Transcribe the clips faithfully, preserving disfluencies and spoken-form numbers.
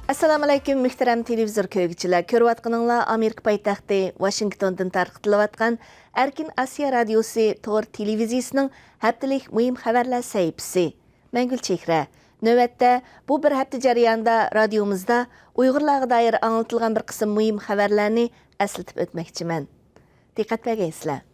ئەسسالامۇئەلەيكۇم، مۆھتەرەم تېلېۋىزور كۆرگۈچىلەر. كۆرۈۋاتقىنىڭلار ئامېرىكا پايتەختى ۋاشىنگتوندىن تارقىتىلىۋاتقان ئەركىن ئاسىيا رادىيوسى تور تېلېۋىزىيىسىنىڭ ھەپتىلىك مۇھىم خەۋەرلەر سەھىپىسى. مەن گۈلچېھرە. نۆۋەتتە بۇ بىر ھەپتە جەريانىدا رادىيومىزدا ئۇيغۇرلارغا دائىر ئاڭلىتىلغان بىر قىسىم مۇھىم خەۋەرلەرنى ئەسلىتىپ ئۆتمەكچىمەن. دىققەت بەرگەيسىلەر.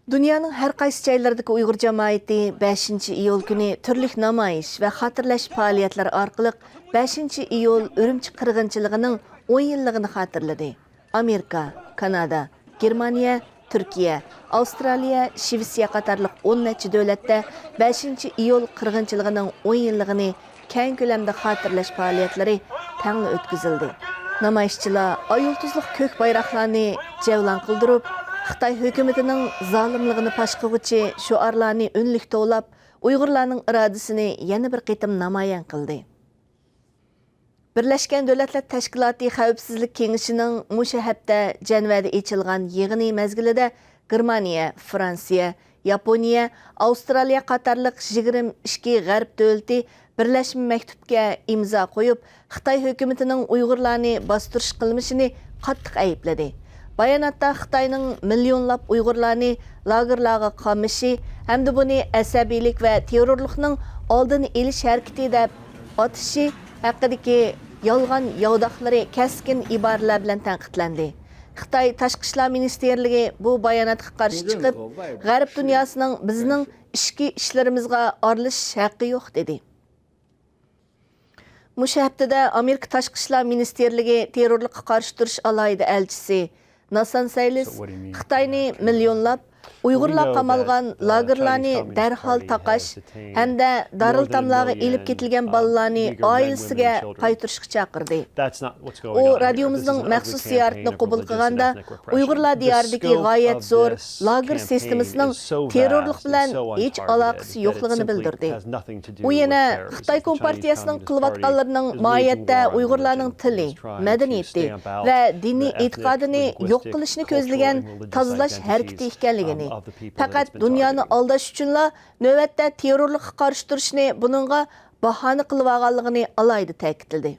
دۇنيانىڭ ھەر قايسى جايلىرىدىكى ئۇيغۇر جامائىتى بەشىنچى ئىيۇل كۈنى تۈرلۈك نامايىش ۋە خاتىرىلەش پائالىيەتلىرى ئارقىلىق بەشىنچى ئىيۇل ئۈرۈمچى قىرغىنچىلىقىنىڭ ئون يىللىقىنى خاتىرىلىدى. ئامېرىكا، كانادا، گېرمانىيە، تۈركىيە، ئاۋسترالىيە، شىۋېتسىيە قاتارلىق ئون نەچچە دۆلەتتە بەشىنچى ئىيۇل قىرغىنچىلىقىنىڭ ئون يىللىقىنى كەڭ كۆلەمدە خاتىرىلەش پائالىيەتلىرى تەڭلا ئۆتكۈزۈلدى. نامايىشچىلار ئاي يۇلتۇزلۇق كۆك بايراقلارنى جەۋلان قىلدۇرۇپ، خىتاي ھۆكۈمىتىنىڭ زالىملىقىنى پاش قىلغۇچى شوئارلارنى ئۈنلۈك توۋلاپ، ئۇيغۇرلارنىڭ ئىرادىسىنى يەنە بىر قېتىم نامايان قىلدى. بىرلەشكەن دۆلەتلەر تەشكىلاتى خەۋپسىزلىك كېڭىشىنىڭ مۇشۇ ھەپتە جەنۋەدە ئېچىلغان يىغىنى مەزگىلىدە گېرمانىيە، فرانسىيە، ياپونىيە، ئاۋسترالىيە قاتارلىق يىگىرمە ئىككى غەرب دۆلىتى بىرلەشمە مەكتۇپكە ئىمزا قويۇپ، خىتاي ھۆكۈمىتىنىڭ ئۇيغۇرلارنى باستۇرۇش قىلمىشىنى قاتتىق ئەيىبلىدى. باياناتتا خىتاينىڭ مىليونلاپ ئۇيغۇرلارنى لاگېرلارغا قامىشى ھەمدە بۇنى ئەسەبىيلىك ۋە تېررورلۇقنىڭ ئالدىنى ئېلىش ھەرىكىتى دەپ ئاتىشى ھەققىدىكى يالغان ياۋىداقلىرى كەسكىن ئىبارىلەر بىلەن تەنقىدلەندى. خىتاي تاشقى ئىشلار مىنىستىرلىكى بۇ باياناتقا قارشى چىقىپ، غەرب دۇنياسىنىڭ بىزنىڭ ئىچكى ئىشلىرىمىزغا ئارىلىشىش ھەققى يوق، دېدى. مۇشۇ ھەپتىدە ئامېرىكا تاشقى ئىشلار مىنىستىرلىكى تېررورلۇققا قارشى تۇرۇش ئالاھىدە ئەلچىسى ناسان سەيلىس خىتاينى مىليونلاپ ئۇيغۇرلار قامالغان لاگېرلارنى دەرھال تاقاش ھەمدە دارىلئېتاملارغا ئېلىپ كېتىلگەن بالىلارنى ئائىلىسىگە قايتۇرۇشقا چاقىردى. ئۇ رادىيومىزنىڭ مەخسۇس زىيارىتىنى قوبۇل قىلغاندا، ئۇيغۇرلار دىيارىدىكى غايەت زور لاگېر سىستېمىسىنىڭ تېررورلۇق بىلەن ھېچ ئالاقىسى يوقلۇقىنى بىلدۈردى. ئۇ يەنە خىتاي كومپارتىيەسىنىڭ قىلىۋاتقانلىرىنىڭ ماھىيەتتە ئۇيغۇرلارنىڭ تىلى، مەدەنىيىتى ۋە دىنىي ئېتىقادىنى يوق قىلىشنى كۆزلىگەن تازىلاش ھەرىكىتى ئىكەنلىكىنى، پەقەت دۇنيانى ئالداش ئۈچۈنلا نۆۋەتتە تېررورلۇققا قارشى تۇرۇشنى بۇنىڭغا باھانە قىلىۋالغانلىقىنى ئالاھىدە تەكىتلىدى.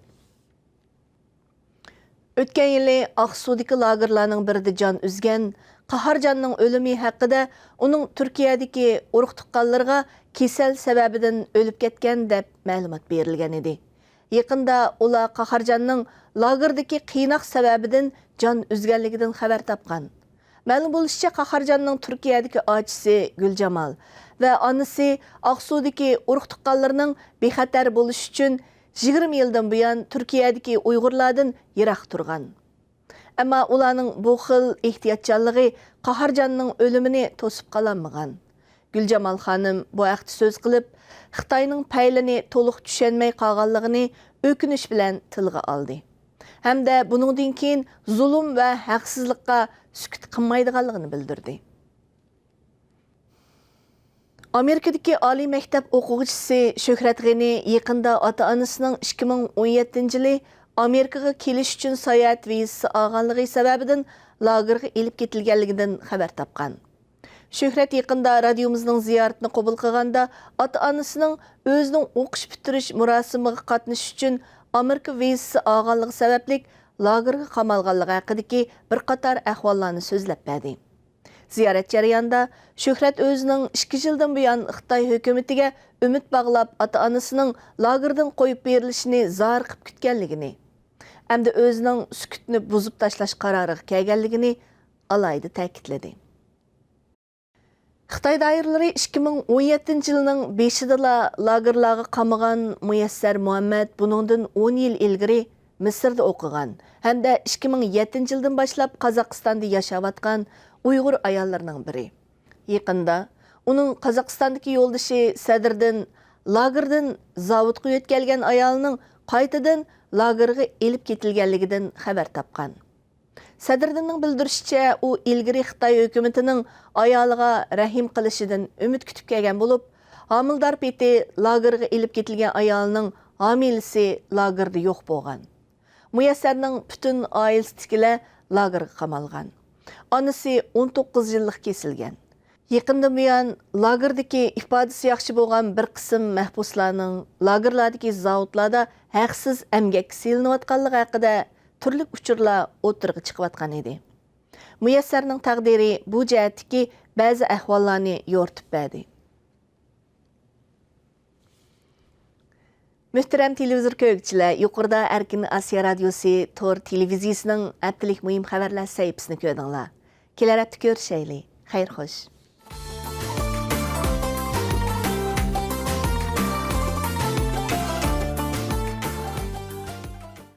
ئۆتكەن يىلى ئاقسۇدىكى لاگېرلارنىڭ بىرىدە جان ئۈزگەن قاھارجاننىڭ ئۆلۈمى ھەققىدە ئۇنىڭ تۈركىيەدىكى ئۇرۇق-تۇغقانلىرىغا كېسەل سەۋەبىدىن ئۆلۈپ كەتكەن دەپ مەلۇمات بېرىلگەن ئىدى. يېقىندا ئۇلار قاھارجاننىڭ لاگېردىكى قىيناق سەۋەبىدىن جان ئۈزگەنلىكىدىن خەۋەر تاپقان. مەلۇم بولۇشىچە، قاھارجاننىڭ تۈركىيەدىكى ئاچىسى گۈلجامال ۋە ئانىسى ئاقسۇدىكى ئۇرۇق-تۇغقانلىرىنىڭ بىخەتەر بولۇشى ئۈچۈن يىگىرمە يىلدىن بۇيان تۈركىيەدىكى ئۇيغۇرلاردىن يىراق تۇرغان. ئەمما ئۇلارنىڭ بۇ خىل ئېھتىياتچانلىقى قاھارجاننىڭ ئۆلۈمىنى توسۇپ قالالمىغان. گۈلجامال خانىم بۇ ھەقتە سۆز قىلىپ، خىتاينىڭ پەيلىنى تولۇق چۈشەنمەي قالغانلىقىنى ئۆكۈنۈش بىلەن تىلغا ئالدى ھەمدە بۇنىڭدىن كېيىن زۇلۇم ۋە ھەقسىزلىققا سۈكۈت قىلمايدىغانلىقىنى بىلدۈردى. ئامېرىكىدىكى ئالىي مەكتەپ ئوقۇغۇچىسى شۆھرەت غېنى يېقىندا ئاتا-ئانىسىنىڭ ئىككى مىڭ ئون يەتتىنچى يىلى ئامېرىكىغا كېلىش ئۈچۈن ساياھەت ۋىزىسى ئالغانلىقى سەۋەبىدىن لاگېرغا ئېلىپ كېتىلگەنلىكىدىن خەۋەر تاپقان. شۆھرەت يېقىندا رادىيومىزنىڭ زىيارىتىنى قوبۇل قىلغاندا، ئاتا-ئانىسىنىڭ ئۆزىنىڭ ئوقۇش پۈتتۈرۈش مۇراسىمىغا قاتنىشىش ئۈچۈن ئامېرىكا ۋىزىسى ئالغانلىقى سەۋەبلىك لاگېرغا قامالغانلىقى ھەققىدىكى بىر قاتار ئەھۋاللارنى سۆزلەپ بەردى. زىيارەت جەريانىدا شۆھرەت ئۆزىنىڭ ئىككى يىلدىن بۇيان خىتاي ھۆكۈمىتىگە ئۈمىد باغلاپ، ئاتا-ئانىسىنىڭ لاگېردىن قويۇپ بېرىلىشىنى زارىقىپ كۈتكەنلىكىنى، ئەمدى ئۆزىنىڭ سۈكۈتنى بۇزۇپ تاشلاش قارارىغا كەلگەنلىكىنى ئالاھىدە تەكىتلىدى. خىتاي دائىرىلىرى ئىككى مىڭ ئون يەتتىنچى يىلنىڭ بېشىدىلا لاگېرلارغا قامىغان مۇيەسسەر مۇھەممەد بۇنىڭدىن ئون يىل ئىلگىرى مىسىردا ئوقۇغان ھەمدە ئىككى مىڭ يەتتىنچى يىلدىن باشلاپ قازاقىستاندا ياشاۋاتقان ئۇيغۇر ئاياللىرىنىڭ بىرى. يېقىندا ئۇنىڭ قازاقىستاندىكى يولدىشى سەدىردىن لاگېردىن زاۋۇتقا يۆتكەلگەن ئايالىنىڭ قايتىدىن لاگېرغا ئېلىپ كېتىلگەنلىكىدىن خەۋەر تاپقان. سەدىردىننىڭ بىلدۈرۈشىچە، ئۇ ئىلگىرى خىتاي ھۆكۈمىتىنىڭ ئايالىغا رەھىم قىلىشىدىن ئۈمىد كۈتۈپ كەلگەن بولۇپ، ھامىلىدار پېتى لاگېرغا ئېلىپ كېتىلگەن ئايالنىڭ ھامىلىسى لاگېردا يوق بولغان. مۇيەسسەرنىڭ پۈتۈن ئائىلىسىدىكىلەر لاگېرغا قامالغان. ئانىسى ئون توققۇز يىللىق كېسىلگەن. يېقىندىن بۇيان، لاگېردىكى ئىپادىسى ياخشى بولغان بىر قىسىم مەھبۇسلارنىڭ لاگېرلاردىكى زاۋۇتلاردا ھەقسىز ئەمگەككە سېلىنىۋاتقانلىقى ھەققىدە تۈرلۈك ئۇچۇرلار ئوتتۇرىغا چىقىۋاتقان ئىدى. مۇيەسسەرنىڭ تەقدىرى بۇ جەھەتتىكى بەزى ئەھۋاللارنى يورۇتۇپ بەردى. مۆھتەرەم تېلېۋىزور كۆرگۈچىلەر، يۇقىرىدا ئەركىن ئاسىيا رادىيوسى تور تېلېۋىزىيىسىنىڭ ھەپتىلىك مۇھىم خەۋەرلەر سەھىپىسىنى كۆردۈڭلار. كېلەر ھەپتە كۆرۈشەيلى. خەير خوش.